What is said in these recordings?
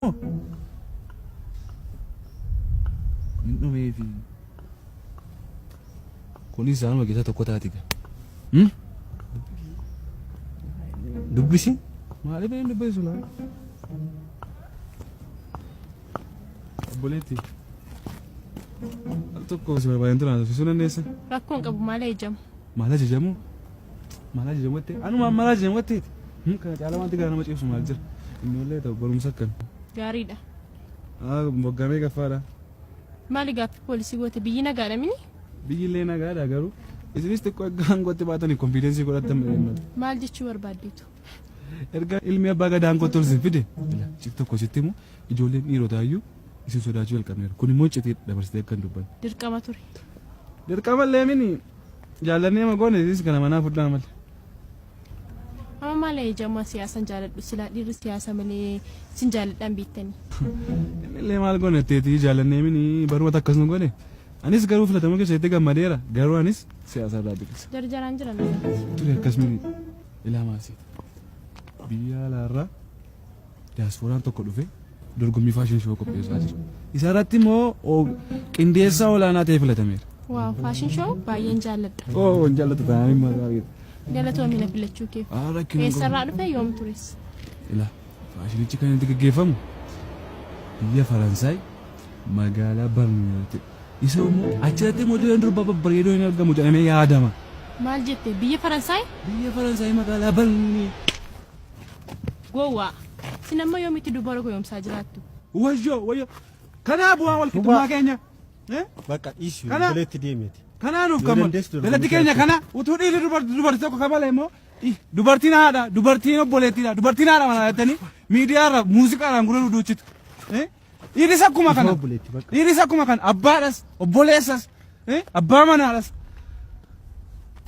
Hin dhumeefi. Kunis isaanuma keessaa tokko taati gaa. Hmm? Dubbisi. Maaliif hin dubbisu laa? Obboleetti. Al tokko si barbaadeen ture haasofsiisuu dandeessa? Rakkoon qabu maal eejamu? Maal ajajamu? Maal ajajamu jettee? Anumaan maal ajajamu jetteeti? Kana caalaa wanti gara nama ciibsu maal jira? Inni illee ta'u barumsa akkami? Gaariidha. Waggaa meeqaffaadha? Maali gaaffii poolisii goote biyyi nagaadha mini? Biyyi illee nagaadha garuu isinis xiqqoo erga aangootti baatanii konfiidensii godhattan malee. Maal jechuu barbaaddeetu? Erga ilmi abbaa gadaa aangootti ol isin fide cik tokko sitti himu ijoolleen dhiirotaayyuu isin sodaachuu jalqabneeru. Kun immoo iccitii dabarsitee akka hin dubbanne. Dirqama ture. Dirqama illee mini jaallannee ma goone isinis kana manaa fudhaa malee. Amma maal eejamaa siyaasan jaaladhu silaa dhiirri siyaasa malee sin jaaladhaan beektanii. Inni illee maal goone teetii jaallannee mini baruma takkas nu godhe. Anis garuu filatamuu keessatti gammadeera garuu anis siyaasa irraa bilisa. Jarjaraan jira nagatti. Ture akkas mini ilaa maal seeta. Biyya alaarraa diyaaspooraan tokko dhufe dorgommii faashin shoo qopheessaa jira. Isa irratti immoo qindeessaa olaanaa ta'ee filatameera. Waaw faashin shoo baay'een jaalladha. Oo hin jaallatu taanaan hin maal Galatoomi na filachuu keef. Ah, rakkina hin qabu. Eessarraa dhufe yoom tures? Ilaa faashinichi kan itti gaggeeffamu biyya Faransaay magaalaa Barneetti. Isa immoo achirratti immoo ijoolleen durbaa babbareedoo hin argamu jedhamee yaadama. Maal jette biyya Faransaay? Biyya Faransaay magaalaa Barnee. Gowwaa. Sin amma yoomitti dubara goyoomsaa jiraattu? Wayyoo wayyoo. Kanaa bu'aa wal qixxummaa keenya. Eh? Bakka dhiisi Kana- obboleetti deemiti. Kanaa nuuf Yoo kan dandeessu dorgommii galatti keenya kana utuu dhiirri dubartii tokko kabale immoo dubartiin haadha dubartiin obboleettiidha dubartiin haadha manaa jettanii miidiyaarra muuziqaadhaan gurra duuchitu. Eh? Dhiirris akkuma kana. Obboleetti bakka. Dhiirris akkuma kana abbaadhas obboleessas abbaa manaadhas.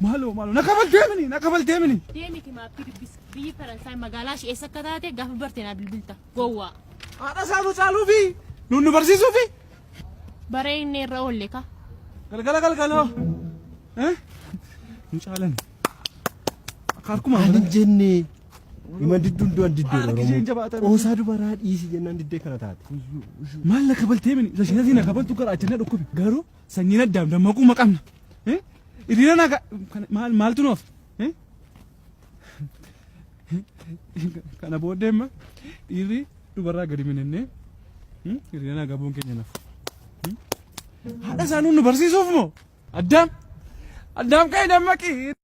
Maaloo maaloo na kabaltee mini na kabaltee mini. Deemiti maappii dubbisi. Biyyi Faransaay magaalaa ishee eessa akka taate gaafa barte naa bilbilta. Gowwaa. Haadha isaa nu caaluufi nuun nu barsiisuufi. Baree inni irra oolle ka. Galgala galgaloo. Nu caalan. Akka harkuma. Ani hin jenne. Ima didduun du'an diddee Harki isheen jabaata. Qoosaa dubaraa dhiisi jennaan diddee kana taate. Maal na kabaltee mini isa isheen na kabaltu gara na dhukkube garuu sanyiin addaam dammaquu maqamna. Hiriira na maal maaltu nuuf? Kana booddee immoo dhiirri dubarraa gadi minennee hiriira nagaa bu'uun keenya nafu. Haadha isaa nuun nu barsiisuuf moo? Addaam! Addaam ka'ee dammaqi!